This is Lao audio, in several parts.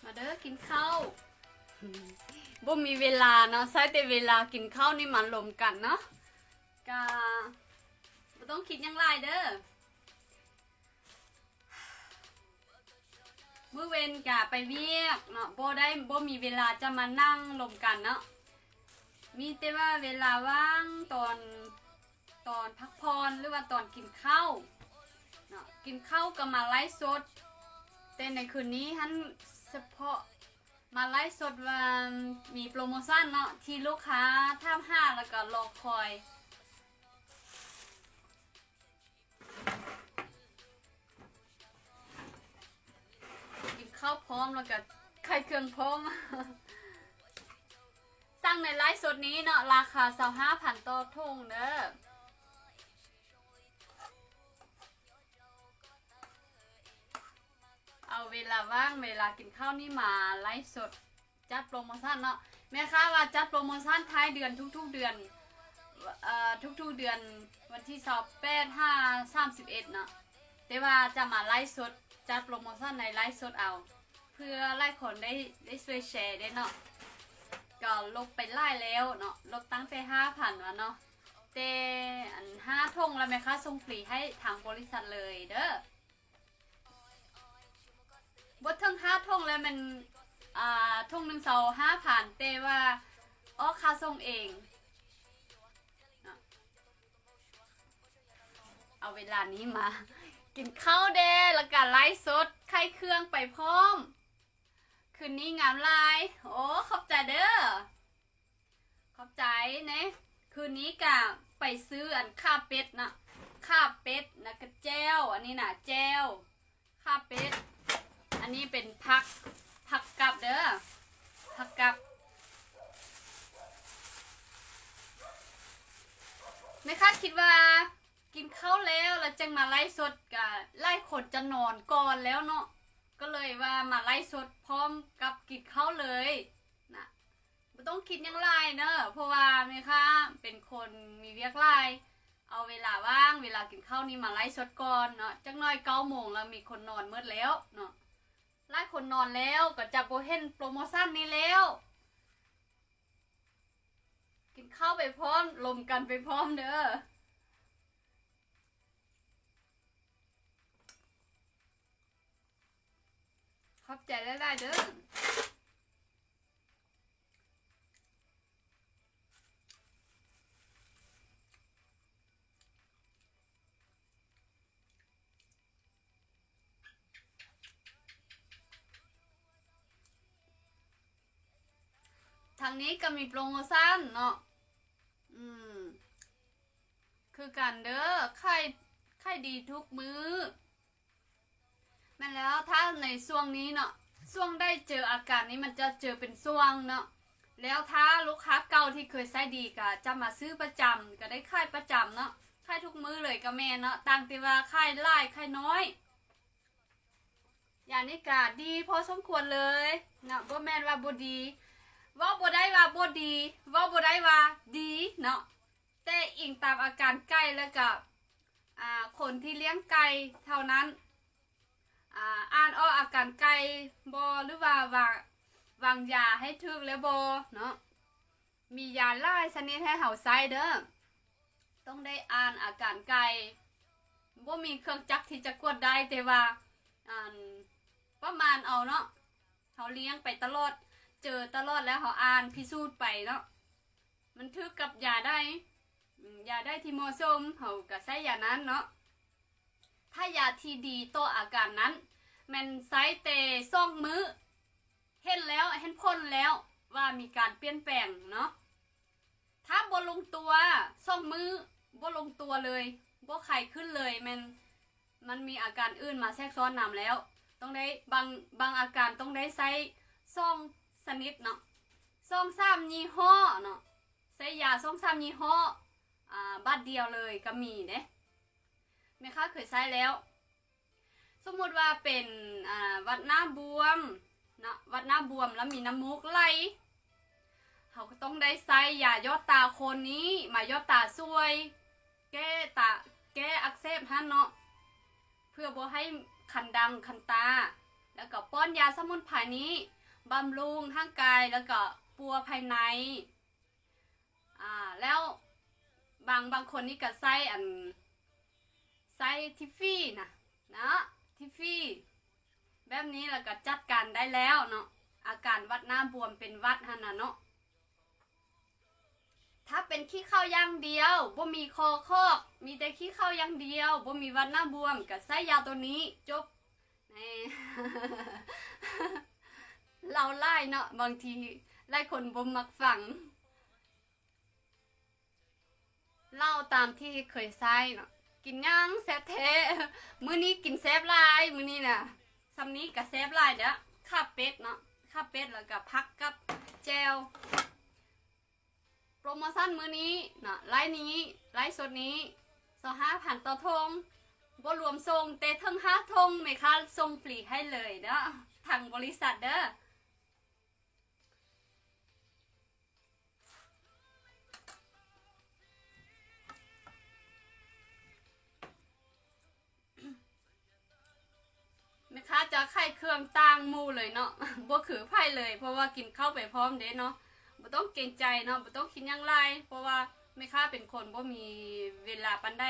ມາເດີ ກິນເຂົ້າ. ບໍ່ມີເວລາເນາະ, ໃຊ້ແຕ່ເວລາກິນເຂົ້ານີ້ມາລົມກັນເນາະ. ກະບໍ່ຕ້ອງຄິດຫຍັງຫຼາຍເດີ. ມື້ເວັນກະໄປວຽກເນາະ, ບໍ່ໄດ້ ບໍ່ມີເວລາຈະມານັ່ງລົມກັນເນາະ. ມີແຕ່ວ່າເວລາວ່າງຕອນ ຕອນພັກຜ່ອນ ຫຼືວ່າຕອນກິນເຂົ້າເນາະ, ກິນເຂົ້າກໍມາໄລຟ໌ສົດ. ແຕ່ໃນຄືນນີ້ຫັ້ນສະເພາະມາໄລຟ໌ສົດວ່າມີໂປຣໂມຊັນເນາະ ທີ່ລູກຄ້າຖາມຫາ ແລ້ວກໍລໍຄອຍ. ກິນເຂົ້າພ້ອມ ແລ້ວກໍຂາຍເຄື່ອງພ້ອມ. ສັ່ງໃນໄລຟ໌ສົດນີ້ເນາະ ລາຄາຊາວຫ້າພັນຕໍ່ຖົງເດີ. ເອົາເວລາວ່າງ ເວລາກິນເຂົ້ານີ້ມາໄລຟ໌ສົດ ຈັດໂປຣໂມຊັນເນາະ. ແມ່ຄ້າວ່າຈັດໂປຣໂມຊັນທ້າຍເດືອນທຸກໆເດືອນ ເອີ ທຸກໆເດືອນ ວັນທີຊາວແປດຫາສາມສິບເອັດເນາະ, ແຕ່ວ່າຈະມາໄລຟ໌ສົດ ຈັດໂປຣໂມຊັນໃນໄລຟ໌ສົດເອົາ ເພື່ອຫຼາຍຄົນໄດ້ ໄດ້ຊ່ວຍແຊເດ້ເນາະ. ກໍລົດໄປຫຼາຍແລ້ວເນາະ, ລົດຕັ້ງແຕ່ຫ້າພັນວ່າເນາະ, ແຕ່ອັນຫ້າຖົງລະແມ່ຄ້າສົ່ງຟຣີໃຫ້ທາງບໍລິສັດເລີຍເດີ. ບໍ່ເຖິງຫ້າຖົງແລ້ວແມ່ນ ອ່າ ຖົງໜຶ່ງຊາວຫ້າພັນ ແຕ່ວ່າອອກຄ່າສົ່ງເອງ. ເອົາເວລານີ້ມາກິນເຂົ້າແດ່ ແລ້ວກະໄລຟ໌ສົດຂາຍເຄື່ອງໄປພ້ອມ. ຄືນນີ້ງາມຫຼາຍ. ໂອ້ ຂອບໃຈເດີ. ຂອບໃຈເນ. ຄືນນີ້ກະໄປຊື້ອັນຂາເປັດເນາະ, ຂາເປັດ ແລ້ວກະແຈ່ວ. ອັນນີ້ນະແຈ່ວ ຂາເປັດ. ອັນນີ້ເປັນຜັກ ຜັກກັບເດີ ຜັກກັບ. ແມ່ຄ້າຄິດວ່າກິນເຂົ້າແລ້ວ ແລ້ວຈັ່ງມາໄລຟ໌ສົດ ກະຫຼາຍຄົນຈະນອນກ່ອນແລ້ວເນາະ, ກໍເລີຍວ່າມາໄລຟ໌ສົດພ້ອມກັບກິນເຂົ້າເລີຍນະ. ບໍ່ຕ້ອງຄິດຫຍັງຫຼາຍເດີ ເພາະວ່າແມ່ຄ້າເປັນຄົນມີວຽກຫຼາຍ. ເອົາເວລາວ່າງ ເວລາກິນເຂົ້ານີ້ມາໄລຟ໌ສົດກ່ອນເນາະ, ຈັກໜ້ອຍເກົ້າໂມງແລ້ວມີຄົນນອນໝົດແລ້ວເນາະ. ຫຼາຍຄົນນອນແລ້ວ ກໍຈະບໍ່ເຫັນໂປຣໂມຊັນນີ້ແລ້ວ. ກິນເຂົ້າໄປພ້ອມ ລົມກັນໄປພ້ອມເດີ. ຂອບໃຈຫຼາຍໆເດີ. ທາງນີ້ກໍມີໂປຣໂມຊັນເນາະ. ອືມ ຄືກັນເດີ ຂາຍ ຂາຍດີທຸກມື້. ແມ່ນແລ້ວ ຖ້າໃນຊ່ວງນີ້ເນາະ ຊ່ວງໄດ້ເຈີອາການນີ້ ມັນຈະເຈີເປັນຊ່ວງເນາະ. ແລ້ວຖ້າລູກຄ້າເກົ່າທີ່ເຄີຍໃຊ້ດີ ກະຈະມາຊື້ປະຈຳ ກະໄດ້ຂາຍປະຈຳເນາະ, ຂາຍທຸກມື້ເລີຍກະແມ່ນເນາະ, ຕ່າງແຕ່ວ່າຂາຍຫຼາຍຂາຍນ້ອຍ. ຢານີ້ກະດີພໍສົມຄວນເລີຍເນາະ, ບໍ່ແມ່ນວ່າບໍ່ດີ. ເວົ້າບໍ່ໄດ້ວ່າບໍ່ດີ ເວົ້າບໍ່ໄດ້ວ່າດີເນາະ, ແຕ່ອີງຕາມອາການໄກ່ ແລ້ວກະ ອ່າ ຄົນທີ່ລ້ຽງໄກ່ເທົ່ານັ້ນ ອ່າ ອ່ານອອກອາການໄກ່ບໍ່ ຫຼືວ່າວາງ ວາງຢາໃຫ້ຖືກແລ້ວບໍ່ເນາະ. ມີຢາຫຼາຍຊະນິດໃຫ້ເຮົາໃຊ້ເດີ, ຕ້ອງໄດ້ອ່ານອາການໄກ່. ບໍ່ມີເຄື່ອງຈັກທີ່ຈະກວດໄດ້ ແຕ່ວ່າ ອັນ ປະມານເອົາເນາະ, ເຮົາລ້ຽງໄປຕະຫຼອດ ເຈີຕະຫຼອດ ແລ້ວເຮົາອ່ານພິສູດໄປເນາະ. ມັນຖືກກັບຢາໃດ ອາ ຢາໃດທີ່ເໝາະສົມ ເຮົາກະໃຊ້ຢານັ້ນເນາະ. ຖ້າຢາທີ່ດີຕໍ່ອາການນັ້ນ ແມ່ນໃຊ້ແຕ່ສອງມື້ ເຫັນແລ້ວ ເຫັນຜົນແລ້ວວ່າມີການປ່ຽນແປງເນາະ. ຖ້າບໍ່ລົງຕົວ ສອງມື້ບໍ່ລົງຕົວເລີຍ ບໍ່ໄຂ້ຂຶ້ນເລີຍ ແມ່ນ ມັນມີອາການອື່ນມາແຊກຊ້ອນນຳແລ້ວ. ຕ້ອງໄດ້ ບາງ ບາງອາການຕ້ອງໄດ້ໃຊ້ສອງຊະນິດເນາະ, ສອງສາມຍີ່ຫໍ້ເນາະ, ໃຊ້ຢາສອງສາມຍີ່ຫໍ້ ອາ ບາດດຽວເລີຍກະມີເດ້. ແມ່ຄ້າເຄີຍໃຊ້ແລ້ວ. ສົມມຸດວ່າເປັນ ອາ ຫວັດໜ້າບວມເນາະ, ຫວັດໜ້າບວມແລ້ວມີນ້ຳມູກໄຫຼ ເຮົາກໍຕ້ອງໄດ້ໃຊ້ຢາຢອດຕາໂຄນນີ້ມາຢອດຕາຊ່ວຍແກ້ຕາ ແກ້ອັກເສບຫັ້ນເນາະ, ເພື່ອບໍ່ໃຫ້ຄັນດັງຄັນຕາ. ແລ້ວກໍປ້ອນຢາສະໝຸນໄພນີ້ບຳລຸງຮ່າງກາຍ ແລ້ວກໍປົວພາຍໃນ. ອ່າ ແລ້ວບາງ ບາງຄົນນີ້ກໍໃຊ້ອັນ ໃຊ້ທິຟຟີນະ ເນາະ ທິຟຟີ ແບບນີ້ແລ້ວກໍຈັດການໄດ້ແລ້ວເນາະ ອາການຫວັດໜ້າບວມເປັນຫວັດຫັ້ນນະເນາະ. ຖ້າເປັນຂີ້ເຂົ້າຢ່າງດຽວ ບໍ່ມີຄໍຄອກ ມີແຕ່ຂີ້ເຂົ້າຢ່າງດຽວ ບໍ່ມີຫວັດໜ້າບວມ ກໍໃຊ້ຢາໂຕນີ້ຈົບ. ແນ່ ເລົ່າຫຼາຍເນາະ ບາງທີຫຼາຍຄົນບໍ່ມັກຟັງ. ເລົ່າຕາມທີ່ເຄີຍໃຊ້ເນາະ ກິນຫຍັງແຊບແທ້ ມື້ນີ້ກິນແຊບຫຼາຍ ມື້ນີ້ນະ ຊ່ຳນີ້ກະແຊບຫຼາຍເດີ້ ຂາເປັດເນາະ ຂາເປັດ ແລ້ວກະຜັກກັບແຈ່ວ. ໂປຣໂມຊັນມື້ນີ້ເນາະ ໄລຟ໌ນີ້ ໄລຟ໌ສົດນີ້ ຊາວຫ້າພັນຕໍ່ຖົງ ບໍ່ລວມສົ່ງ ແຕ່ເຖິງຫ້າຖົງ ແມ່ຄ້າສົ່ງຟຣີໃຫ້ເລີຍເດີ້ ທາງບໍລິສັດເດີ້. ແມ່ຄ້າຈະຂາຍເຄື່ອງຕ່າງໝູ່ເລີຍເນາະ ບໍ່ຄືໃຜເລີຍ ເພາະວ່າກິນເຂົ້າໄປພ້ອມເດ້ເນາະ ບໍ່ຕ້ອງເກງໃຈເນາະ ບໍ່ຕ້ອງຄິດຫຍັງຫຼາຍ ເພາະວ່າແມ່ຄ້າເປັນຄົນບໍ່ມີເວລາປານໃດ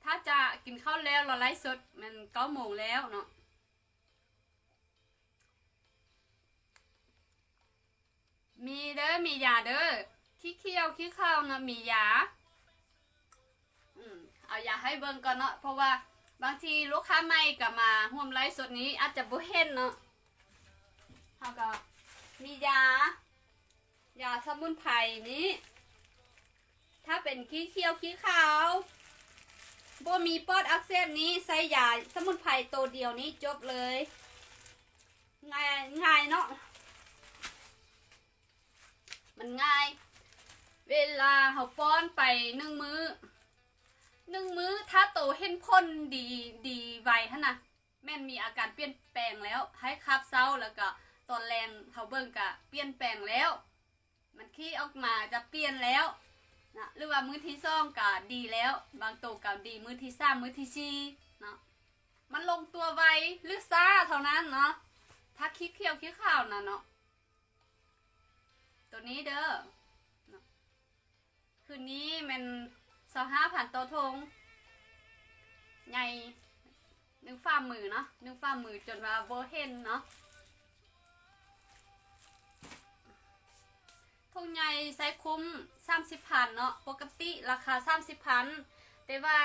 ຖ້າຈະກິນເຂົ້າແລ້ວລະໄລຟ໌ສົດ ແມ່ນເກົ້າໂມງແລ້ວເນາະ. ມີເດີ້ ມີຢາເດີ້ ຂີ້ຂຽວຂີ້ຂາວນະ ມີຢາ. ອືມ ເອົາຢາໃຫ້ເບິ່ງກ່ອນເນາະ ເພາະວ່າບາງທີລູກຄ້າໃໝ່ກໍມາຮ່ວມໄລຟ໌ສົດນີ້ ອາດຈະບໍ່ເຫັນເນາະ. ເຮົາກໍມີຢາ ຢາສະໝຸນໄພນີ້ ຖ້າເປັນຂີ້ຂຽວຂີ້ຂາວ ບໍ່ມີປອດອັກເສບນີ້ ໃຊ້ຢາສະໝຸນໄພໂຕດຽວນີ້ຈົບເລີຍ. ງ່າຍ ງ່າຍເນາະ ມັນງ່າຍ ເວລາເຮົາປ້ອນໄປໜຶ່ງມື້ ໜຶ່ງມື້ ຖ້າໂຕເຫັນຜົນດີ ດີໄວຫັ້ນນະ ແມ່ນມີອາການປ່ຽນແປງແລ້ວ ໃຫ້ຄາບເຊົ້າ ແລ້ວກະຕອນແລງເຮົາເບິ່ງກະປ່ຽນແປງແລ້ວ ມັນຂີ້ອອກມາຈະປ່ຽນແລ້ວນະ ຫຼືວ່າມື້ທີສອງກະດີແລ້ວ ບາງໂຕກະດີມື້ທີສາມ ມື້ທີສີ່ເນາະ ມັນລົງຕົວໄວ ຫຼືຊ້າເທົ່ານັ້ນເນາະ ຖ້າຂີ້ຂຽວຂີ້ຂາວນະເນາະ. ໂຕນີ້ເດີ້ ຄືນນີ້ແມ່ນຊາວຫ້າພັນຕໍ່ຖົງ ໃຫຍ່ໜຶ່ງຝ່າມືເນາະ ໜຶ່ງຝ່າມື ຈົນວ່າບໍ່ເຫັນເນາະ. ຖົງໃຫຍ່ໃຊ້ຄຸ້ມ ສາມສິບພັນເນາະ ປົກກະຕິລາຄາສາມສິບພັນ ແຕ່ວ່າ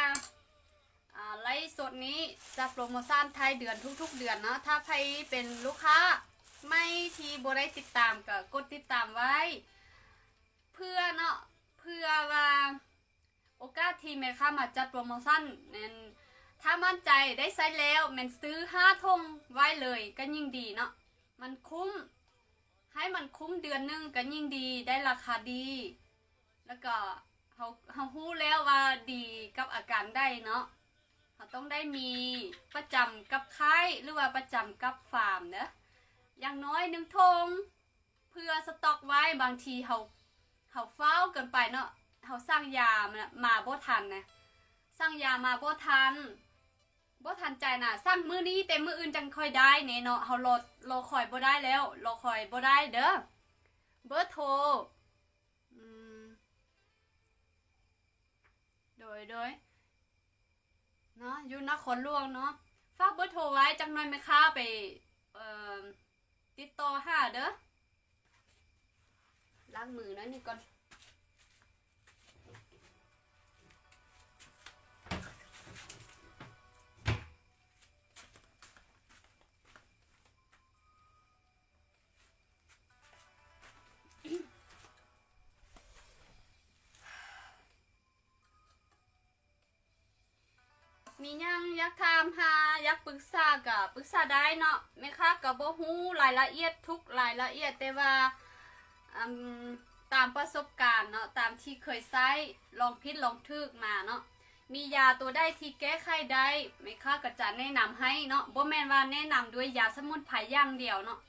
ອ່າ ໄລຟ໌ສົດນີ້ຈັດໂປຣໂມຊັນທ້າຍເດືອນທຸກໆເດືອນເນາະ ຖ້າໃຜເປັນລູກຄ້າໃໝ່ທີ່ບໍ່ໄດ້ຕິດຕາມ ກໍກົດຕິດຕາມໄວ້ ເພື່ອເນາະ ເພື່ອວ່າໂອກາດທີ່ແມ່ຄ້າມາຈັດໂປຣໂມຊັນນັ້ນ ຖ້າໝັ້ນໃຈໄດ້ໃຊ້ແລ້ວ ແມ່ນຊື້ຫ້າຖົງໄວ້ເລີຍກໍຍິ່ງດີເນາະ ມັນຄຸ້ມ ໃຫ້ມັນຄຸ້ມເດືອນໜຶ່ງກໍຍິ່ງດີ ໄດ້ລາຄາດີ ແລ້ວກໍເຮົາ ເຮົາຮູ້ແລ້ວວ່າດີກັບອາການໃດເນາະ ເຮົາຕ້ອງໄດ້ມີປະຈຳກັບຄ້າຍ ຫຼືວ່າປະຈຳກັບຟາມເດີ້ ຢ່າງໜ້ອຍໜຶ່ງຖົງ ເພື່ອສະຕັອກໄວ້ ບາງທີເຮົາ ເຮົາຟ້າວເກີນໄປເນາະ ເຮົາສັ່ງຢາມາ ມາບໍ່ທັນນະ ສັ່ງຢາມາບໍ່ທັນ ບໍ່ທັນໃຈນະ ສັ່ງມື້ນີ້ແຕ່ມື້ອື່ນຈັ່ງຄ່ອຍໄດ້ແນ່ເນາະ ເຮົາລໍ ລໍຄອຍບໍ່ໄດ້ແລ້ວ ລໍຄອຍບໍ່ໄດ້ເດີ້ ເບີໂທ ອືມ ໂດຍ ໂດຍ ເນາະ ຢູ່ນະຄອນຫຼວງເນາະ ຝາກເບີໂທໄວ້ ຈັກໜ່ອຍແມ່ຄ້າໄປ ເອີ ຕິດຕໍ່ຫາເດີ້ ລ້າງມືໜ້ອຍໜຶ່ງກ່ອນ. ມີຫຍັງຢາກຖາມຫາ ຢາກປຶກສາກໍປຶກສາໄດ້ເນາະ ແມ່ຄ້າກໍບໍ່ຮູ້ລາຍລະອຽດ ທຸກລາຍລະອຽດ ແຕ່ວ່າ ອືມ ຕາມປະສົບການເນາະ ຕາມທີ່ເຄີຍໃຊ້ ລອງຜິດລອງຖືກມາເນາະ ມີຢາຕົວໃດທີ່ແກ້ໄຂໄດ້ ແມ່ຄ້າກໍຈະແນະນຳໃຫ້ເນາະ ບໍ່ແມ່ນວ່າແນະນຳດ້ວຍຢາສະໝຸນໄພຢ່າງດຽວເນາະ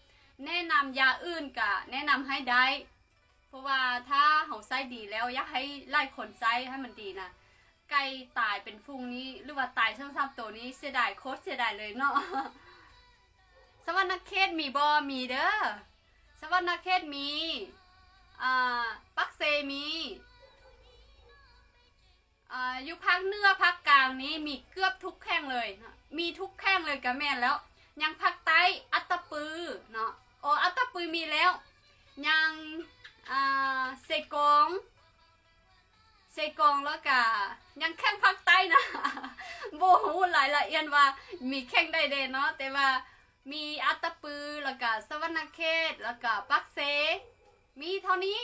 ແນະນຳຢາອື່ນກໍແນະນຳໃຫ້ໄດ້ ເພາະວ່າຖ້າເຮົາໃຊ້ດີແລ້ວ ຢາກໃຫ້ຫຼາຍຄົນໃຊ້ໃຫ້ມັນດີນະ ໄກ່ຕາຍເປັນຝູງນີ້ ຫຼືວ່າຕາຍສອງສາມໂຕນີ້ ເສຍດາຍ ໂຄດເສຍດາຍເລີຍເນາະ. ນະເຂດມີບໍ່? ມີເດີ. ສະຫວັນນະເຂດມີ, ອ່າ ປາກເຊມີ, ອ່າ ຢູ່ພາກເໜືອພາກກາງນີ້ມີເກືອບທຸກແຂວງເລີຍເນາະ, ມີທຸກແຂວງເລີຍກະແມ່ນແລ້ວ. ຍັງພາກໃຕ້ ອັດຕະປືເນາະ, ອໍ ອັດຕະປືມີແລ້ວ, ຍັງ ອ່າ ເຊກອງ ເຊກອງ ແລ້ວກະຍັງແຂວງພາກໃຕ້ນະ ບໍ່ຮູ້ລາຍລະອຽດວ່າມີແຂວງໃດແດ່ເນາະ, ແຕ່ວ່າມີອັດຕະປື ແລ້ວກະສະຫວັນນະເຂດ ແລ້ວກະປາກເຊ ມີເທົ່ານີ້.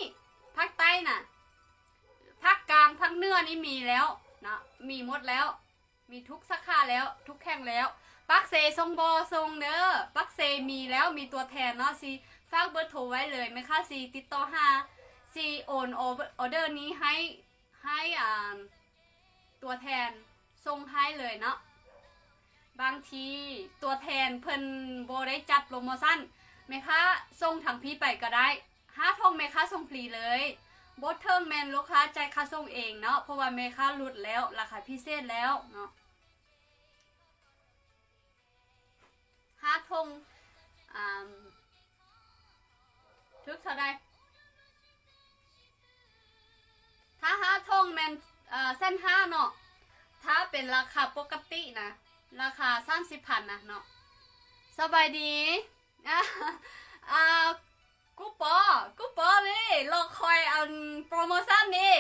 ພາກໃຕ້ນະ ພາກກາງ ພາກເໜືອນີ້ມີແລ້ວເນາະ, ມີໝົດແລ້ວ. ມີທຸກສາຂາແລ້ວ ທຸກແຂວງແລ້ວ. ປາກເຊສົ່ງບໍ່? ສົ່ງເດີ. ປາກເຊມີແລ້ວ ມີຕົວແທນເນາະ, ຊິຝາກເບີໂທໄວ້ເລີຍ, ແມ່ຄ້າຊິຕິດຕໍ່ຫາ, ຊິໂອນອໍເດີນີ້ໃຫ້ ໃຫ້ ອ່າ ຕົວແທນສົ່ງໃຫ້ເລີຍເນາະ. ບາງທີຕົວແທນເພິ່ນບໍ່ໄດ້ຈັດໂປຣໂມຊັນ, ແມ່ຄ້າສົ່ງທາງພີ້ໄປກໍໄດ້. ຫ້າຖົງແມ່ຄ້າສົ່ງຟຣີເລີຍ, ບໍ່ເຖິງແມ່ນລູກຄ້າຈ່າຍຄ່າສົ່ງເອງເນາະ, ເພາະວ່າແມ່ຄ້າຫຼຸດແລ້ວ, ລາຄາພິເສດແລ້ວເນາະ. ຫ້າຖົງ ອ່າ ຖືກເທົ່າໃດ? ຖ້າຫ້າຖົງແມ່ນ ເອີ ແສນຫ້າເນາະ, ຖ້າເປັນລາຄາປົກກະຕິນະ ລາຄາສາມສິບພັນນະເນາະ. ສະບາຍດີ. ອ່າ ກູປອ ກູປອເວີ ລໍຄອຍອັນໂປຣໂມຊັນນີ້,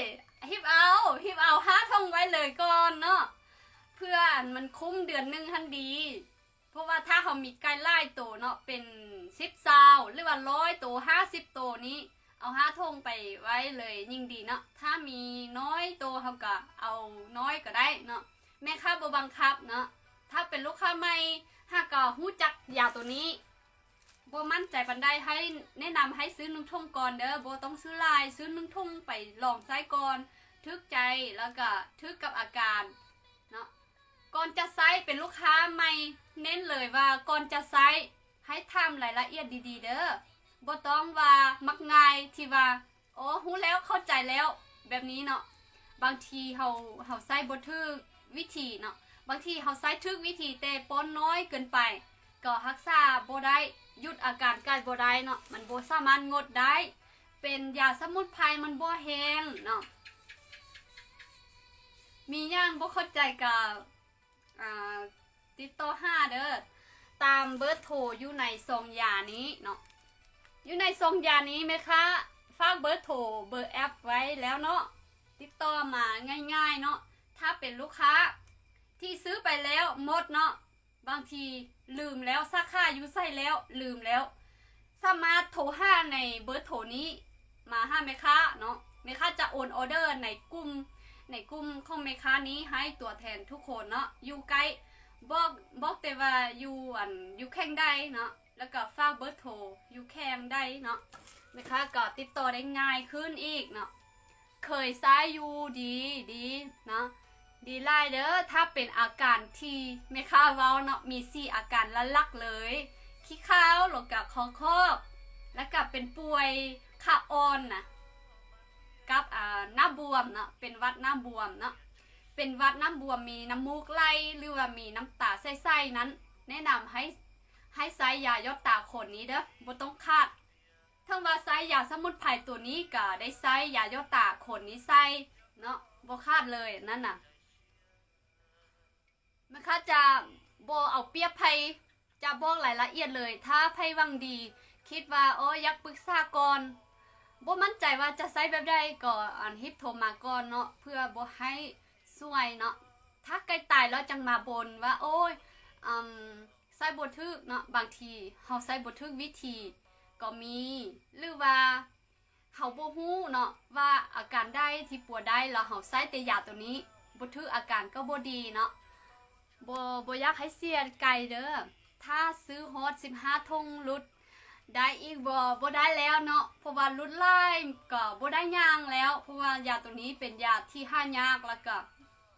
ຮີບເອົາ ຮີບເອົາຫ້າຖົງໄວ້ເລີຍກ່ອນເນາະ, ເພື່ອອັນມັນຄຸ້ມເດືອນໜຶ່ງຫັ້ນດີ. ເພາະວ່າຖ້າເຮົາມີໄກ່ຫຼາຍໂຕເນາະ ເປັນສິບ ຊາວ ຫຼືວ່າຮ້ອຍໂຕ ຫ້າສິບໂຕນີ້ ເອົາຫ້າຖົງໄປໄວ້ເລີຍຍິ່ງດີເນາະ. ຖ້າມີນ້ອຍໂຕເຮົາກະເອົານ້ອຍກໍໄດ້ເນາະ, ແມ່ຄ້າບໍ່ບັງຄັບເນາະ. ຖ້າເປັນລູກຄ້າໃໝ່ ຫາກະຮູ້ຈັກຢາໂຕນີ້ ບໍ່ໝັ້ນໃຈປານໃດ ໃຫ້ແນະນຳໃຫ້ຊື້ໜຶ່ງຖົງກ່ອນເດີ, ບໍ່ຕ້ອງຊື້ຫຼາຍ, ຊື້ໜຶ່ງຖົງໄປລອງໃຊ້ກ່ອນ, ຖືກໃຈ ແລ້ວກະຖືກກັບອາການເນາະ. ກ່ອນຈະໃຊ້ ເປັນລູກຄ້າໃໝ່ ເນັ້ນເລີຍວ່າກ່ອນຈະໃຊ້ ໃຫ້ຖາມລາຍລະອຽດດີໆເດີ, ບໍ່ຕ້ອງວ່າມັກງ່າຍທີ່ວ່າ ໂອ້ ຮູ້ແລ້ວ ເຂົ້າໃຈແລ້ວ ແບບນີ້ເນາະ. ບາງທີເຮົາ ເຮົາໃຊ້ບໍ່ຖືກວິທີເນາະ, ບາງທີເຮົາໃຊ້ຖືກວິທີແຕ່ປ້ອນນ້ອຍເກີນໄປ ກໍຮັກສາບໍ່ໄດ້, ຢຸດອາການໄກ່ບໍ່ໄດ້ເນາະ, ມັນບໍ່ສາມາດງົດໄດ້. ເປັນຢາສະໝຸນໄພ ມັນບໍ່ແຮງເນາະ. ມີຫຍັງບໍ່ເຂົ້າໃຈກໍ ອ່າ ຕິດຕໍ່ຫາເດີ ຕາມເບີໂທຢູ່ໃນຊອງຢານີ້ເນາະ. ຢູ່ໃນຊອງຢານີ້ ແມ່ຄ້າຝາກເບີໂທ ເບີແອັບໄວ້ແລ້ວເນາະ, ຕິດຕໍ່ມາງ່າຍໆເນາະ. ຖ້າເປັນລູກຄ້າທີ່ຊື້ໄປແລ້ວໝົດເນາະ, ບາງທີລືມແລ້ວ ສາຂາຢູ່ໃສແລ້ວ ລືມແລ້ວ, ສາມາດໂທຫາໃນເບີໂທນີ້ ມາຫາແມ່ຄ້າເນາະ, ແມ່ຄ້າຈະໂອນອໍເດີໃນກຸ່ມ ໃນກຸ່ມຂອງແມ່ຄ້ານີ້ໃຫ້ຕົວແທນທຸກຄົນເນາະ. ຢູ່ໃກ້ ບອກ ບອກແຕ່ວ່າຢູ່ ອັນ ຢູ່ແຂວງໃດເນາະ, ແລ້ວກໍຝາກເບີໂທຢູ່ແຂວງໃດເນາະ, ແມ່ຄ້າກໍຕິດຕໍ່ໄດ້ງ່າຍຂຶ້ນອີກເນາະ. ເຄີຍໃຊ້ຢູ່ ດີ ດີເນາະ. ດີຫຼາຍເດີ. ຖ້າເປັນອາການທີ່ແມ່ຄ້າເວົ້າເນາະ ມີສີ່ອາການຫຼັກໆເລີຍ, ຂີ້ຂາວ ແລ້ວກະຄໍຄອກ ແລ້ວກະເປັນປ່ວຍຂາອ່ອນນະ ກັບ ອ່າ ໜ້າບວມເນາະ, ເປັນຫວັດໜ້າບວມເນາະ, ເປັນຫວັດໜ້າບວມ ມີນ້ຳມູກໄຫຼ ຫຼືວ່າມີນ້ຳຕາໃສໆນັ້ນ, ແນະນຳໃຫ້ ໃຫ້ໃຊ້ຢາຢອດຕາຂົນນີ້ເດີ, ບໍ່ຕ້ອງຂາດ. ເຖິງວ່າໃຊ້ຢາສະໝຸນໄພຕົວນີ້ ກະໄດ້ໃຊ້ຢາຢອດຕາຂົນນີ້ໃສ່ເນາະ, ບໍ່ຂາດເລີຍນັ້ນນະ. ແມ່ຄ້າຈະບໍ່ເອົາປຽບໃຜ, ຈະບອກລາຍລະອຽດເລີຍ. ຖ້າໃຜຫວັງດີ ຄິດວ່າ ໂອ້ ຢາກປຶກສາກ່ອນ, ບໍ່ໝັ້ນໃຈວ່າຈະໃຊ້ແບບໃດ ກໍ ອັນ ຮີບໂທມາກ່ອນເນາະ, ເພື່ອບໍ່ໃຫ້ສວຍເນາະ. ຖ້າໃກ້ຕາຍແລ້ວຈັ່ງມາບົ່ນວ່າ ໂອ້ຍ ອຳ ໃຊ້ບໍ່ຖືກເນາະ, ບາງທີເຮົາໃຊ້ບໍ່ຖືກວິທີກໍມີ ຫຼືວ່າເຮົາບໍ່ຮູ້ເນາະວ່າອາການໃດທີ່ປົວໄດ້ ແລ້ວເຮົາໃຊ້ແຕ່ຢາຕົວນີ້ບໍ່ຖືກອາການກໍບໍ່ດີເນາະ. ບໍ່ ບໍ່ຢາກໃຫ້ເສຍໄກ່ເດີ. ຖ້າຊື້ຮອດສິບຫ້າຖົງ ຫຼຸດໄດ້ອີກບໍ່? ບໍ່ໄດ້ແລ້ວເນາະ, ເພາະວ່າຫຼຸດຫຼາຍກໍບໍ່ໄດ້ຫຍັງແລ້ວ, ເພາະວ່າຢາຕົວນີ້ເປັນຢາທີ່ຫາຍາກ ແລ້ວກໍ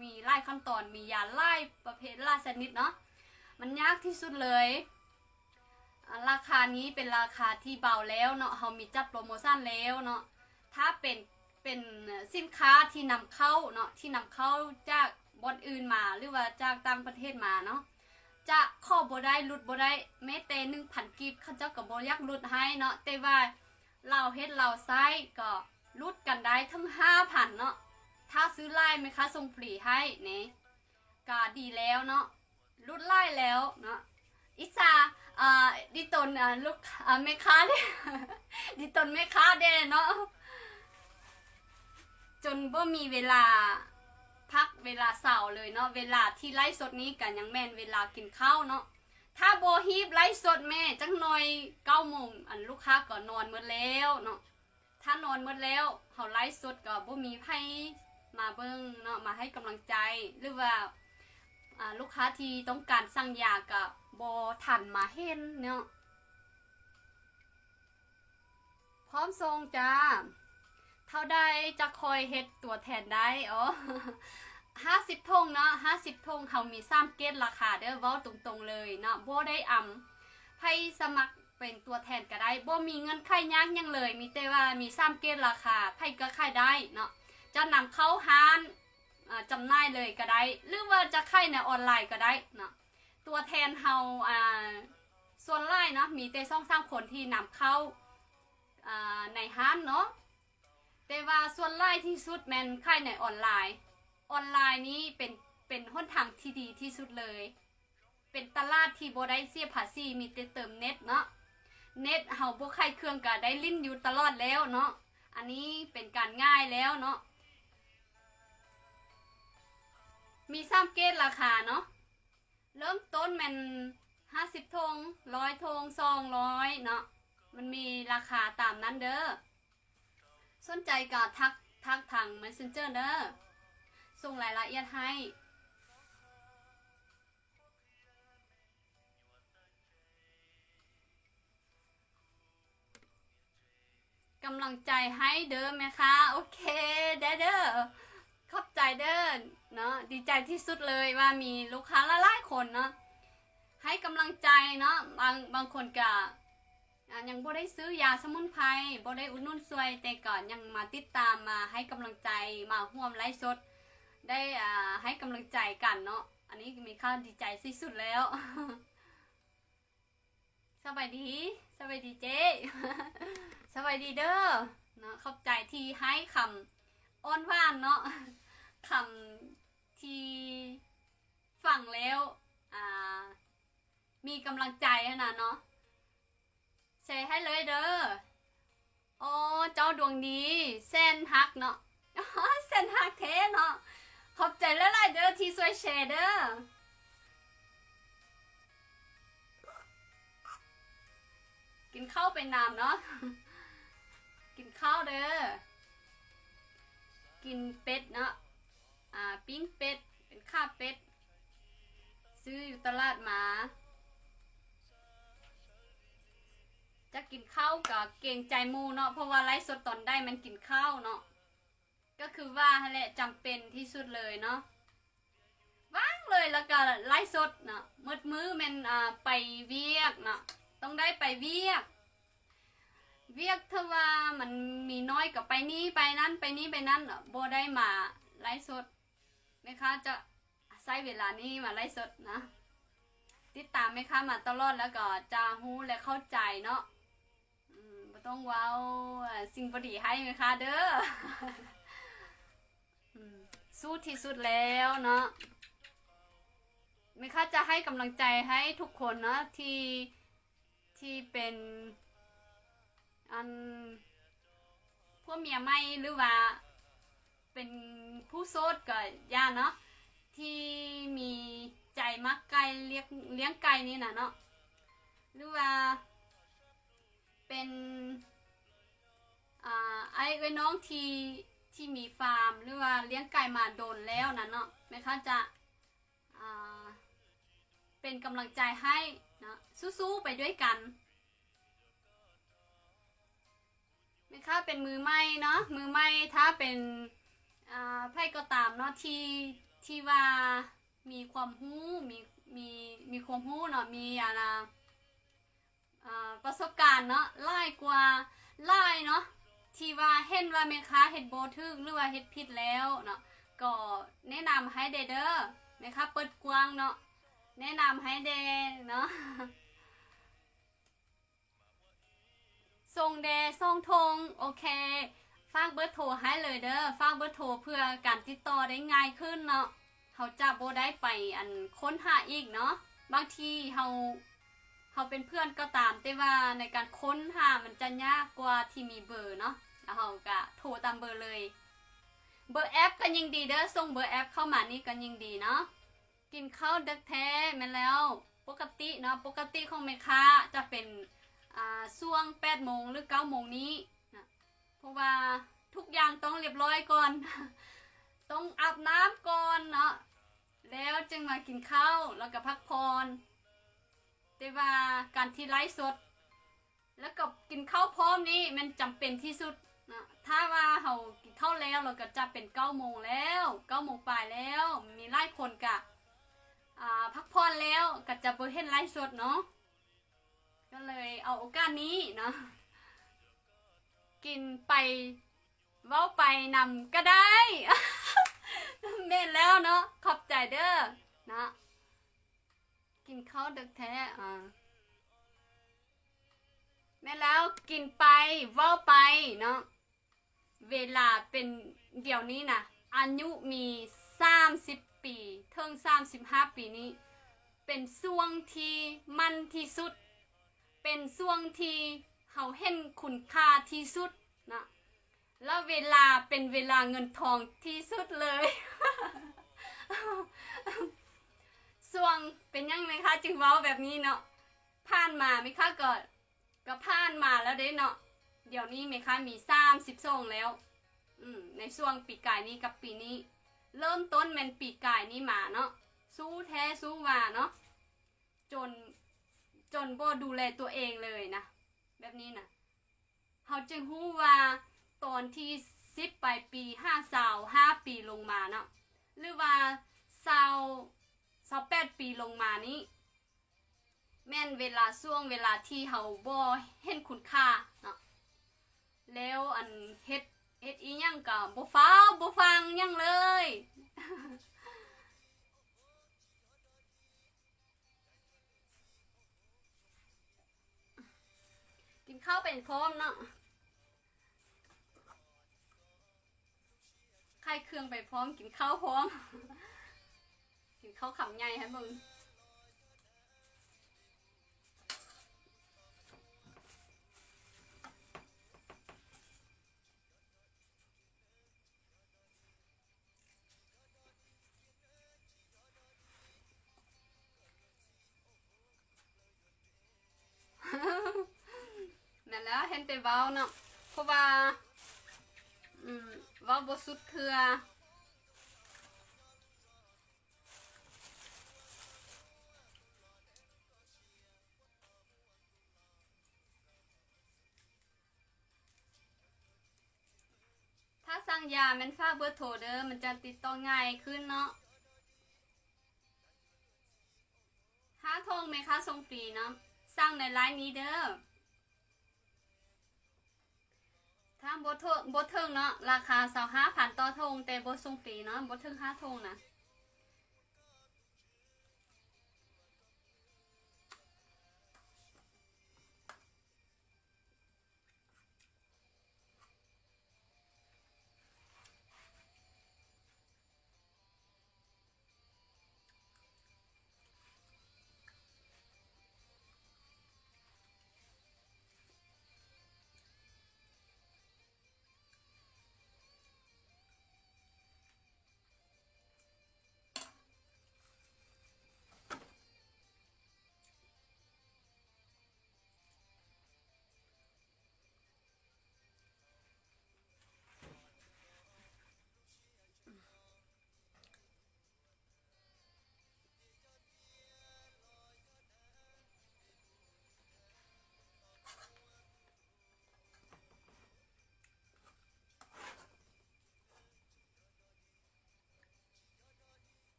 ມີຫຼາຍຂັ້ນຕອນ, ມີຢາຫຼາຍປະເພດ ຫຼາຍຊະນິດເນາະ, ມັນຍາກທີ່ສຸດເລີຍ. ອາ ລາຄານີ້ເປັນລາຄາທີ່ເບົາແລ້ວເນາະ, ເຮົາມີຈັດໂປຣໂມຊັນແລ້ວເນາະ. ຖ້າເປັນ ເປັນສິນຄ້າທີ່ນຳເຂົ້າເນາະ, ທີ່ນຳເຂົ້າຈາກບ່ອນອື່ນມາ ຫຼືວ່າຈາກຕ່າງປະເທດມາເນາະ, ຈະຂໍບໍ່ໄດ້ ຫຼຸດບໍ່ໄດ້ ແມ້ແຕ່ໜຶ່ງພັນກີບ ເຂົາເຈົ້າກໍບໍ່ຢາກຫຼຸດໃຫ້ເນາະ. ແຕ່ວ່າລາວເຮັດລາວໃຊ້ ກໍຫຼຸດກັນໄດ້ເຖິງຫ້າພັນເນາະ. ຖ້າຊື້ຫຼາຍ ແມ່ຄ້າສົ່ງຟຣີໃຫ້ນີ້ ກະດີແລ້ວເນາະ ຫຼຸດຫຼາຍແລ້ວເນາະ. ອິດສາ ເອີ ດີຕົນ ເອີ ລູກ ເອີ ແມ່ຄ້າເດ້ ດີຕົນແມ່ຄ້າເດ້ເນາະ ຈົນບໍ່ມີເວລາພັກເວລາເຊົາເລີຍເນາະ. ເວລາທີ່ໄລຟ໌ສົດນີ້ກະຍັງແມ່ນເວລາກິນເຂົ້າເນາະ. ຖ້າບໍ່ຮີບໄລຟ໌ສົດແມ້ຈັກໜ່ອຍ ເກົ້າໂມງ ອັນ ລູກຄ້າກໍນອນໝົດແລ້ວເນາະ. ຖ້ານອນໝົດແລ້ວ ເຮົາໄລຟ໌ສົດກໍບໍ່ມີໃຜມາເບິ່ງເນາະ ມາໃຫ້ກຳລັງໃຈ ຫຼືວ່າ ອ່າ ລູກຄ້າທີ່ຕ້ອງການສັ່ງຢາກໍບໍ່ທັນມາເຫັນເນາະ. ພ້ອມສົ່ງຈ້າ. ເທົ່າໃດຈະຄ່ອຍເຮັດຕົວແທນໄດ້? ອໍ ຫ້າສິບຖົງເນາະ ຫ້າສິບຖົງ ເຮົາມີສາມເກດລາຄາເດີ ເວົ້າຕົງໆເລີຍເນາະ ບໍ່ໄດ້ອຳ ໃຜສະໝັກ ເປັນຕົວແທນກໍໄດ້ ບໍ່ມີເງື່ອນໄຂຍາກຫຍັງເລີຍ ມີແຕ່ວ່າມີສາມເກດລາຄາ ໃຜກໍຂາຍໄດ້ເນາະ. ຈະນຳເຂົ້າຮ້ານ ອາ ຈຳໜ່າຍເລີຍກໍໄດ້ ຫຼືວ່າຈະຂາຍໃນອອນລາຍກໍໄດ້ເນາະ. ຕົວແທນເຮົາ ອາ ສ່ວນຫຼາຍເນາະ ມີແຕ່ສອງສາມຄົນທີ່ນຳເຂົ້າ ອາ ໃນຮ້ານເນາະ ແຕ່ວ່າສ່ວນຫຼາຍທີ່ສຸດແມ່ນຂາຍໃນອອນລາຍ. ອອນລາຍນີ້ເປັນ ເປັນຫົນທາງທີ່ດີທີ່ສຸດເລີຍ. ເປັນຕະຫຼາດທີ່ບໍ່ໄດ້ເສຍພາສີ ມີແຕ່ເຕີມເນັດເນາະ. ເນັດເຮົາບໍ່ຂາຍເຄື່ອງກະໄດ້ຫຼິ້ນຢູ່ຕະຫຼອດແລ້ວເນາະ. ອັນນີ້ເປັນການງ່າຍແລ້ວເນາະ. ມີສາມເກດລາຄາເນາະ. ເລີ່ມຕົ້ນແມ່ນຫ້າສິບຖົງ ຮ້ອຍຖົງ ສອງຮ້ອຍເນາະ. ມັນມີລາຄາຕາມນັ້ນເດີ. ສົນໃຈກໍທັກ ທັກທາງ Messenger ເດີ. ສົ່ງລາຍລະອຽດໃຫ້. ກຳລັງໃຈໃຫ້ເດີແມ່ຄ້າ. ໂອເຄ ໄດ້ເດີ. ຂອບໃຈເດີເນາະ. ດີໃຈທີ່ສຸດເລີຍວ່າມີລູກຄ້າຫຼາຍໆຄົນເນາະ ໃຫ້ກຳລັງໃຈເນາະ. ບາງ ບາງຄົນກະ ອາ ຍັງບໍ່ໄດ້ຊື້ຢາສະໝຸນໄພ ບໍ່ໄດ້ອຸດໜູນຊ່ວຍ ແຕ່ກໍຍັງມາຕິດຕາມ ມາໃຫ້ກຳລັງໃຈ ມາຮ່ວມໄລຟ໌ສົດ ໄດ້ ອາ ໃຫ້ກຳລັງໃຈກັນເນາະ. ອັນນີ້ແມ່ຄ້າດີໃຈທີ່ສຸດແລ້ວ. ສະບາຍດີ ສະບາຍດີເຈ້ ສະບາຍດີເດີເນາະ. ຂອບໃຈທີ່ໃຫ້ຄຳອ້ອນຫວານເນາະ ຄຳທີ່ຟັງແລ້ວ ອາ ມີກຳລັງໃຈຫັ້ນນະເນາະ. ແຊໃຫ້ເລີຍເດີ. ອໍ ເຈົ້າດວງດີ ແສນຮັກເນາະ. ອໍ ແສນຮັກແທ້ເນາະ. ຂອບໃຈຫຼາຍໆເດີທີ່ຊ່ວຍແຊເດີ. ກິນເຂົ້າໄປນຳເນາະ. ກິນເຂົ້າເດີ. ກິນເປັດເນາະ. ອາ ປີ້ງເປັດ ເປັນຂາເປັດ ຊື້ຢູ່ຕະຫຼາດມາ. ຈະກິນເຂົ້າກໍເກງໃຈໝູ່ເນາະ ເພາະວ່າໄລຟ໌ສົດຕອນໃດມັນກິນເຂົ້າເນາະ. ກໍຄືວ່າຫັ້ນແຫຼະ ຈຳເປັນທີ່ສຸດເລີຍເນາະ. ວ່າງເລີຍແລ້ວກໍໄລຟ໌ສົດເນາະ. ໝົດມື້ແມ່ນ ອາ ໄປວຽກເນາະ ຕ້ອງໄດ້ໄປວຽກ. ວຽກເທື່ອວ່າມັນມີນ້ອຍກໍໄປນີ້ໄປນັ້ນ ໄປນີ້ໄປນັ້ນເນາະ ບໍ່ໄດ້ມາໄລຟ໌ສົດ. ແມ່ຄ້າຈະໃຊ້ເວລານີ້ມາໄລຟ໌ສົດນະ. ຕິດຕາມແມ່ຄ້າມາຕະຫຼອດ ແລ້ວກໍຈະຮູ້ ແລະ ເຂົ້າໃຈເນາະ. ອືມ ບໍ່ຕ້ອງເວົ້າສິ່ງບໍ່ດີໃຫ້ແມ່ຄ້າເດີ. ອືມ ສູ້ທີ່ສຸດແລ້ວເນາະ. ແມ່ຄ້າຈະໃຫ້ກຳລັງໃຈໃຫ້ທຸກຄົນເນາະ ທີ່ ທີ່ເປັນ ອັນ ຜົວເມຍໃໝ່ ຫຼືວ່າເປັນຜູ້ໂສດກໍຢ່າເນາະ ທີ່ມີໃຈມັກໄກ່ ລ້ຽງ ລ້ຽງໄກ່ນີ້ນະເນາະ ຫຼືວ່າເປັນ ອ່າ ອ້າຍເອື້ອຍນ້ອງທີ່ ທີ່ມີຟາມ ຫຼືວ່າລ້ຽງໄກ່ມາດົນແລ້ວນະເນາະ ແມ່ຄ້າຈະ ອ່າ ເປັນກຳລັງໃຈໃຫ້ເນາະ ສູ້ໆໄປດ້ວຍກັນ. ແມ່ຄ້າເປັນມືໃໝ່ເນາະ ມືໃໝ່ ຖ້າເປັນ ອ່າ ໃຜກໍຕາມເນາະ ທີ່ ທີ່ວ່າມີຄວາມຮູ້ ມີ ມີ ມີຄວາມຮູ້ເນາະ ມີ ອັນນາ ອ່າ ປະສົບການເນາະ ຫຼາຍກວ່າຫຼາຍເນາະ ທີ່ວ່າເຫັນວ່າແມ່ຄ້າເຮັດບໍ່ຖືກ ຫຼືວ່າເຮັດຜິດແລ້ວເນາະ ກໍແນະນຳໃຫ້ແດ່ເດີ. ແມ່ຄ້າເປີດກວ້າງເນາະ ແນະນຳໃຫ້ແດ່ເນາະ. ສົ່ງແດ່ສອງຖົງ. ໂອເຄ ຝາກເບີໂທໃຫ້ເລີຍເດີ ຝາກເບີໂທເພື່ອການຕິດຕໍ່ໄດ້ງ່າຍຂຶ້ນເນາະ. ເຮົາຈະບໍ່ໄດ້ໄປ ອັນ ຄົ້ນຫາອີກເນາະ. ບາງທີເຮົາ ເຮົາເປັນເພື່ອນກໍຕາມ ແຕ່ວ່າໃນການຄົ້ນຫາມັນຈະຍາກກວ່າທີ່ມີເບີເນາະ. ແລ້ວເຮົາກະໂທຕາມເບີເລີຍ. ເບີແອັບກໍຍິ່ງດີເດີ ສົ່ງເບີແອັບເຂົ້າມານີ້ກໍຍິ່ງດີເນາະ. ກິນເຂົ້າເດິກແທ້. ແມ່ນແລ້ວ ປົກກະຕິເນາະ ປົກກະຕິຂອງແມ່ຄ້າຈະເປັນ ອ່າ ຊ່ວງແປດໂມງ ຫຼື ເກົ້າໂມງນີ້ນະ ເພາະວ່າທຸກຢ່າງຕ້ອງລຽບຮ້ອຍກ່ອນ ຕ້ອງອາບນ້ຳກ່ອນເນາະ ແລ້ວຈຶ່ງມາກິນເຂົ້າ ແລ້ວກໍພັກຜ່ອນ. ແຕ່ວ່າການທີ່ໄລຟ໌ສົດ ແລ້ວກໍກິນເຂົ້າພ້ອມນີ້ແມ່ນຈຳເປັນທີ່ສຸດນະ. ຖ້າວ່າເຮົາກິນເຂົ້າແລ້ວ ແລ້ວກໍຈະເປັນເກົ້າໂມງແລ້ວ ເກົ້າໂມງປາຍແລ້ວ. ມີຫຼາຍຄົນກະ ອ່າ ພັກຜ່ອນແລ້ວ ກໍຈະບໍ່ເຫັນໄລຟ໌ສົດເນາະ. ກໍເລີຍເອົາໂອກາດນີ້ເນາະ ກິນໄປເວົ້າໄປນຳກໍໄດ້. ແມ່ນແລ້ວເນາະ ຂອບໃຈເດີເນາະ. ກິນເຂົ້າເດິກແທ້ ອາ ແມ່ນແລ້ວ ກິນໄປເວົ້າໄປເນາະ. ເວລາເປັນດຽວນີ້ນະ ອາຍຸມີສາມສິບປີ ເຖິງສາມສິບຫ້າປີນີ້ ເປັນຊ່ວງທີ່ໝັ້ນທີ່ສຸດ ເປັນຊ່ວງທີ່ເຮົາເຫັນຄຸນຄ່າທີ່ສຸດນະ. ແລ້ວເວລາເປັນເວລາເງິນທອງທີ່ສຸດເລີຍ. ຊ່ວງ ເປັນຫຍັງແມ່ຄ້າຈຶ່ງເວົ້າແບບນີ້ເນາະ? ຜ່ານມາແມ່ຄ້າກໍ ກໍຜ່ານມາແລ້ວເດ້ເນາະ. ດຽວນີ້ແມ່ຄ້າມີສາມສິບສອງແລ້ວ. ອືມ ໃນຊ່ວງປີກາຍນີ້ກັບປີນີ້ ເລີ່ມຕົ້ນແມ່ນປີກາຍນີ້ມາເນາະ ສູ້ແທ້ສູ້ຫວ່າເນາະ ຈົນ ຈົນບໍ່ດູແລຕົວເອງເລີຍນະ ແບບນີ້ນະ. ເຮົາຈຶ່ງຮູ້ວ່າຕອນທີ່ສິບປາຍປີ ຫາຊາວຫ້າປີລົງມາເນາະ ຫຼືວ່າຊາວ ຊາວແປດປີລົງມານີ້ ແມ່ນເວລາ ຊ່ວງເວລາທີ່ເຮົາບໍ່ເຫັນຄຸນຄ່າເນາະ ແລ້ວ ອັນ ເຮັດ ເຮັດອີ່ຫຍັງກໍບໍ່ຟ້າວ ບໍ່ຟັງຫຍັງເລີຍ. ກິນເຂົ້າໄປພ້ອມເນາະ ຂາຍເຄື່ອງໄປພ້ອມ ກິນເຂົ້າພ້ອມ ກິນເຂົ້າຄຳໃຫຍ່ໃຫ້ເບິ່ງ. ແມ່ນແລ້ວ ເຫັນແຕ່ເວົ້າເນາະ ເພາະວ່າ ອືມ ເວົ້າບໍ່ສຸດເທື່ອ. ຖ້າສັ່ງຢາແມ່ນຝາກເບີໂທເດີ ມັນຈະຕິດຕໍ່ງ່າຍຂຶ້ນເນາະ. ຫ້າຖົງແມ່ຄ້າສົ່ງຟຣີເນາະ ສັ່ງໃນລາຍນີ້ເດີ. ຖ້າບໍ່ເຖິງ ບໍ່ເຖິງເນາະ ລາຄາຊາວຫ້າພັນຕໍ່ຖົງ ແຕ່ບໍ່ສົ່ງຟຣີເນາະ ບໍ່ເຖິງຫ້າຖົງນະ.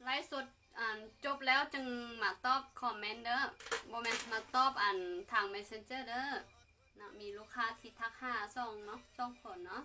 ໄລຟ໌ສົດ ອັນ ຈົບແລ້ວຈຶ່ງມາຕອບຄອມເມັນເດີ ບໍ່ແມ່ນມາຕອບ ອັນ ທາງ Messenger ເດີເນາະ. ມີລູກຄ້າທີ່ທັກຫາສອງເນາະ ສອງຄົນເນາະ.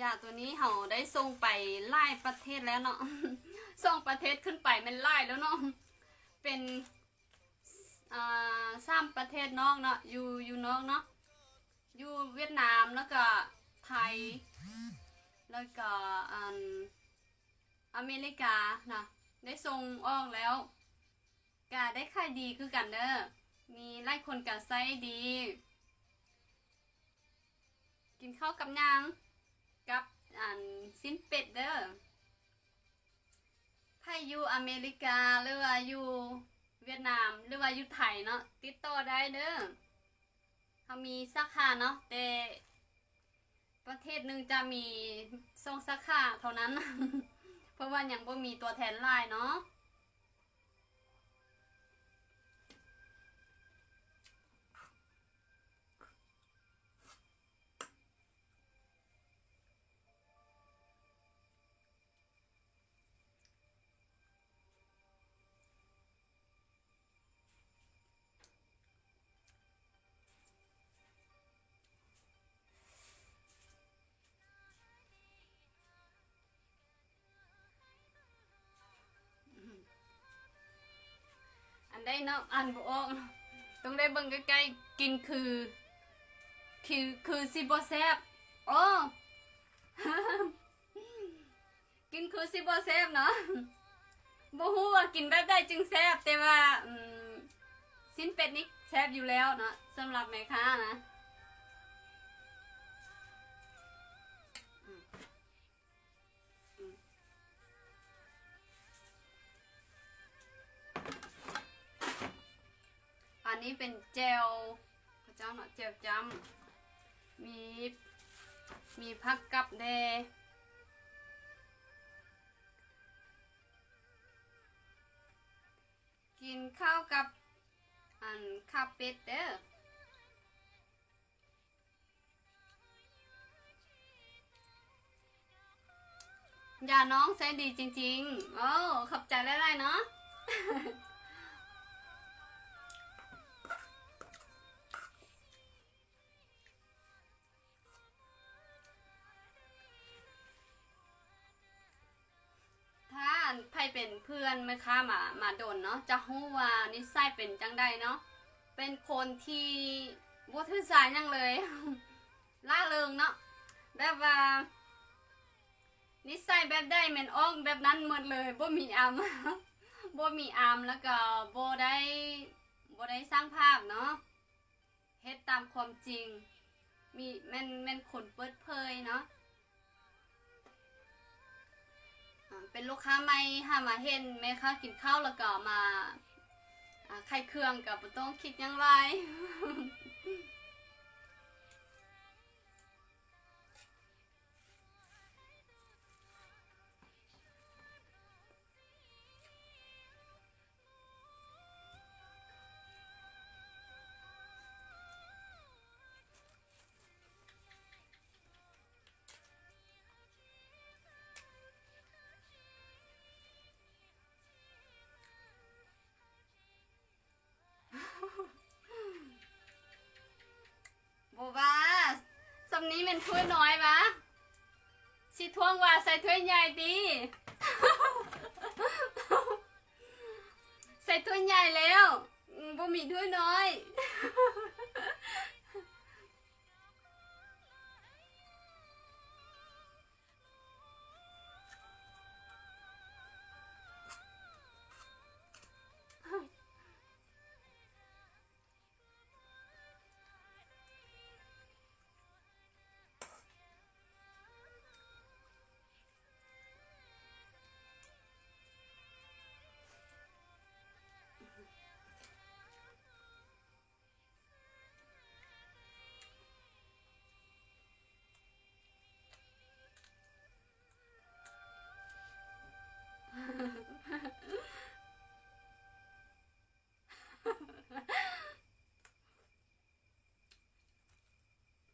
ຢາໂຕນີ້ເຮົາໄດ້ສົ່ງໄປຫຼາຍປະເທດແລ້ວເນາະ ສອງປະເທດຂຶ້ນໄປແມ່ນຫຼາຍແລ້ວເນາະ ເປັນ ອ່າ ສາມປະເທດນອກເນາະ ຢູ່ ຢູ່ນອກເນາະ ຢູ່ຫວຽດນາມ ແລ້ວກະໄທ ແລ້ວກະ ອັນ ອາເມລິການະ ໄດ້ສົ່ງອອກແລ້ວ ກະໄດ້ຂາຍດີຄືກັນເດີ ມີຫຼາຍຄົນກະໃຊ້ດີ. ກິນເຂົ້າກັບຫຍັງ? ກັບ ອັນ ຊີ້ນເປັດເດີ. ໃຜຢູ່ອາເມລິກາ ຫຼືວ່າຢູ່ຫວຽດນາມ ຫຼືວ່າຢູ່ໄທເນາະ ຕິດຕໍ່ໄດ້ເດີ ເຮົາມີສາຂາເນາະ ແຕ່ປະເທດໜຶ່ງຈະມີສອງສາຂາເທົ່ານັ້ນ ເພາະວ່າຍັງບໍ່ມີຕົວແທນຫຼາຍເນາະ. ອັນໃດເນາະ ອ່ານບໍ່ອອກ ຕ້ອງໄດ້ເບິ່ງໃກ້ໆ ກິນຄື ຄື ຄືຊິບໍ່ແຊບ ໂອ້ ກິນຄືຊິບໍ່ແຊບເນາະ ບໍ່ຮູ້ວ່າກິນແບບໃດຈຶ່ງແຊບ ແຕ່ວ່າ ອືມ ຊີ້ນເປັດນີ້ແຊບຢູ່ແລ້ວເນາະ ສຳລັບແມ່ຄ້ານະ. ອັນນີ້ເປັນແຈ່ວເຂົາເຈົ້າເນາະ ແຈ່ວຈ້ຳ ມີ ມີຜັກກັບແດ່ ກິນເຂົ້າກັບ ອັນ ຂາເປັດເດີ. ຢານ້ອງໃຊ້ດີຈິງໆ ໂອ້ ຂອບໃຈຫຼາຍໆເນາະ. ຖ້າໃຜເປັນເພື່ອນແມ່ຄ້າມາ ມາດົນເນາະ ຈະຮູ້ວ່ານິໄສເປັນຈັ່ງໃດເນາະ ເປັນຄົນທີ່ບໍ່ຖືສາຫຍັງເລີຍ ລ່າເລີງເນາະ ແບບວ່ານິໄສແບບໃດແມ່ນອອກແບບນັ້ນໝົດເລີຍ ບໍ່ມີອຳ ບໍ່ມີອຳ ແລ້ວກໍບໍ່ໄດ້ ບໍ່ໄດ້ສ້າງພາບເນາະ. ເຮັດຕາມຄວາມຈິງ ມີ ແມ່ນ ແມ່ນຄົນເປີດເຜີຍເນາະ ອາ ເປັນລູກຄ້າໃໝ່ຫາມາເຫັນແມ່ຄ້າກິນເຂົ້າ ແລ້ວກໍມາ ອາ ຂາຍເຄື່ອງ ກໍບໍ່ຕ້ອງຄິດຫຍັງຫຼາຍ. ບໍ່ວ່າ ສ່ຳນີ້ແມ່ນຖ້ວຍນ້ອຍຫວາ ຊິທ້ວງວ່າໃສ່ຖ້ວຍໃຫຍ່ຕິ ໃສ່ຖ້ວຍໃຫຍ່ແລ້ວ ບໍ່ມີຖ້ວຍນ້ອຍ.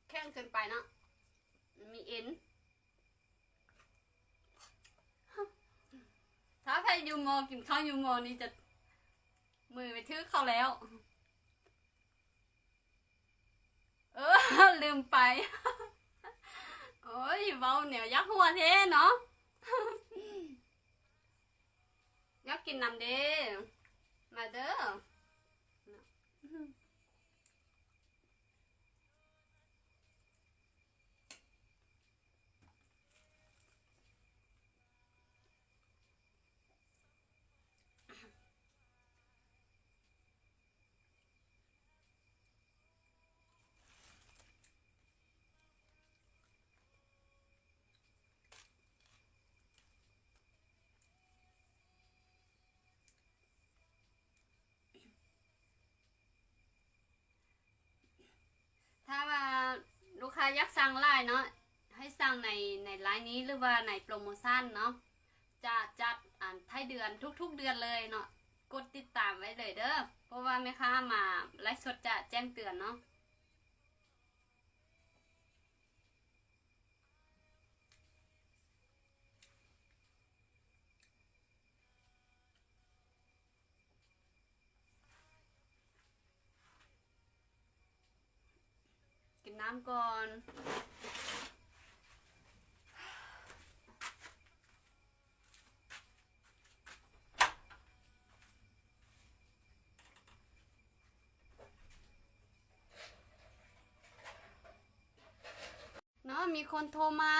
ແຂງເກີນໄປເນາະ ມີເອັນ. ຖ້າໃຜຢູ່ມໍ ກິນເຂົ້າຢູ່ມໍນີ້ຈະມືໄປຖືກເຂົາແລ້ວ. ເອີ ລືມໄປ. ໂອ້ຍ ເວົ້າແນວຢາກຫົວແທ້ເນາະ. ຢາກກິນນຳເດ້ ມາເດີ. ຖ້າວ່າລູກຄ້າຢາກສັ່ງຫຼາຍເນາະ ໃຫ້ສັ່ງໃນ ໃນລາຍນີ້ ຫຼືວ່າໃນໂປຣໂມຊັນເນາະ ຈະຈັດອັນທ້າຍເດືອນທຸກໆເດືອນເລີຍເນາະ. ກົດຕິດຕາມໄວ້ເລີຍເດີ ເພາະວ່າແມ່ຄ້າມາໄລຟ໌ສົດຈະແຈ້ງເຕືອນເນາະ. ກິນນ້ຳກ່ອນ. ເນາະ ມີຄົນໂທມາ.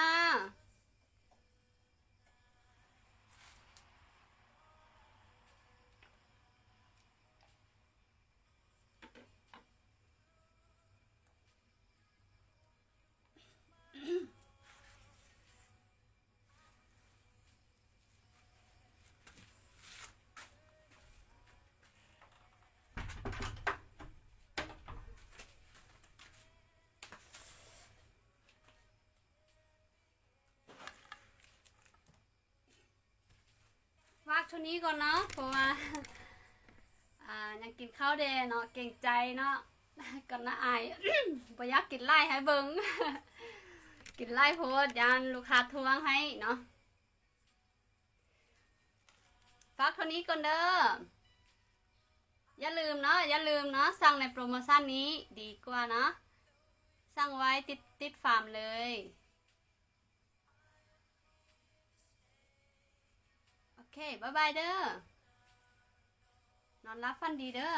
ຝາກເທົ່ານີ້ກ່ອນເນາະ ເພາະວ່າ ອ່າ ຍັງກິນເຂົ້າແດ່ເນາະ ເກງໃຈເນາະ ກັນນະອາຍ ບໍ່ຢາກກິນຫຼາຍໃຫ້ເບິ່ງ ກິນຫຼາຍໂພດ ຢ້ານລູກຄ້າທວງໃຫ້ເນາະ. ຝາກເທົ່ານີ້ກ່ອນເດີ. ຢ່າລືມເນາະ ຢ່າລືມເນາະ ສັ່ງໃນໂປຣໂມຊັນນີ້ດີກວ່າເນາະ ສັ່ງໄວ້ຕິດ ຕິດຟາມເລີຍ. ໂອເຄ ບາຍບາຍເດີ ນອນຫຼັບຝັນດີເດີ.